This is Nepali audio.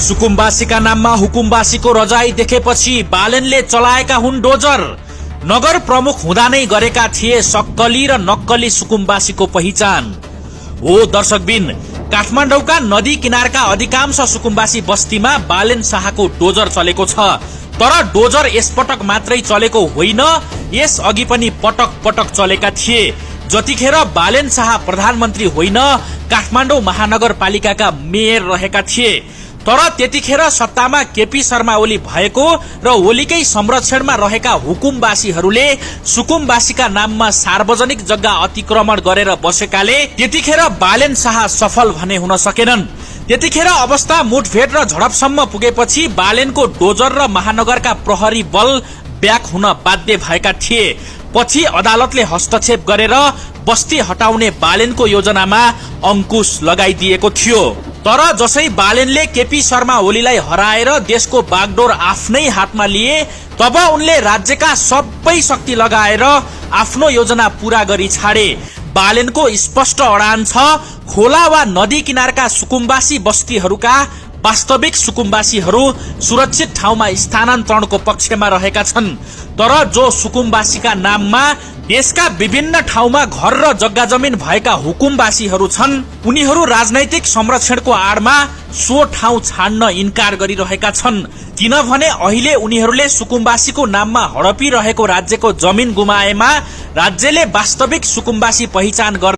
सुकुम्बासीका नाममा हुकुमबासीको रजाई देखेपछि बालेनले चलाएका हुन् डोजर। नगर प्रमुख हुँदा नै गरेका थिए सक्कली र नक्कली सुकुम्बासीको पहिचान। हो दर्शकबिन, काठमाडौँका नदी किनारका अधिकांश सुकुम्बासी बस्तीमा बालेन शाहको डोजर चलेको छ। तर डोजर यसपटक मात्रै चलेको होइन, यस अघि पनि पटक पटक चलेका थिए। जतिखेर बालेन शाह प्रधानमन्त्री होइन, काठमाडौँ महानगरपालिकाका मेयर रहेका थिए। तर त्यतिखेर सत्तामा केपी शर्मा ओली भएको र ओलीकै संरक्षणमा रहेका हुकुमबासीहरूले सुकुम्बासीका नाममा सार्वजनिक जग्गा अतिक्रमण गरेर बसेकाले त्यतिखेर बालेन शाह सफल भने हुन सकेनन्। त्यतिखेर अवस्था मुठभेड र झडपसम्म पुगेपछि बालेनको डोजर र महानगरका प्रहरी बल ब्याक हुन बाध्य भएका थिए। पछि अदालतले हस्तक्षेप गरेर बस्ती हटाउने बालेनको योजनामा अंकुश लगाइदिएको थियो। तर जसै बालेनले केपी शर्मा ओलीलाई हराएर देशको बागडोर आफ्नै हातमा लिए, तब उनले राज्यका सबै शक्ति लगाएर आफ्नो योजना पूरा गरी छाडे। बालेनको स्पष्ट अडान छ, खोला वा नदी किनारका सुकुम्बासी बस्तीहरूका वास्तविक सुकुम्बासीहरू सुरक्षित ठाउँमा स्थानान्तरणको पक्षमा रहेका छन्। तर जो सुकुम्बासीका नाममा देशका विभिन्न ठाउँमा घर र जग्गा जमिन भएका हुकुमबासीहरू छन्, उनीहरू राजनैतिक संरक्षणको आडमा सो ठाउँ छाड्न इन्कार गरिरहेका छन्। किनभने अहिले उनीहरूले सुकुम्बासीको नाममा हडपिरहेको राज्यको जमिन गुमाएमा राज्यले वास्तविक सुकुम्बासी पहिचान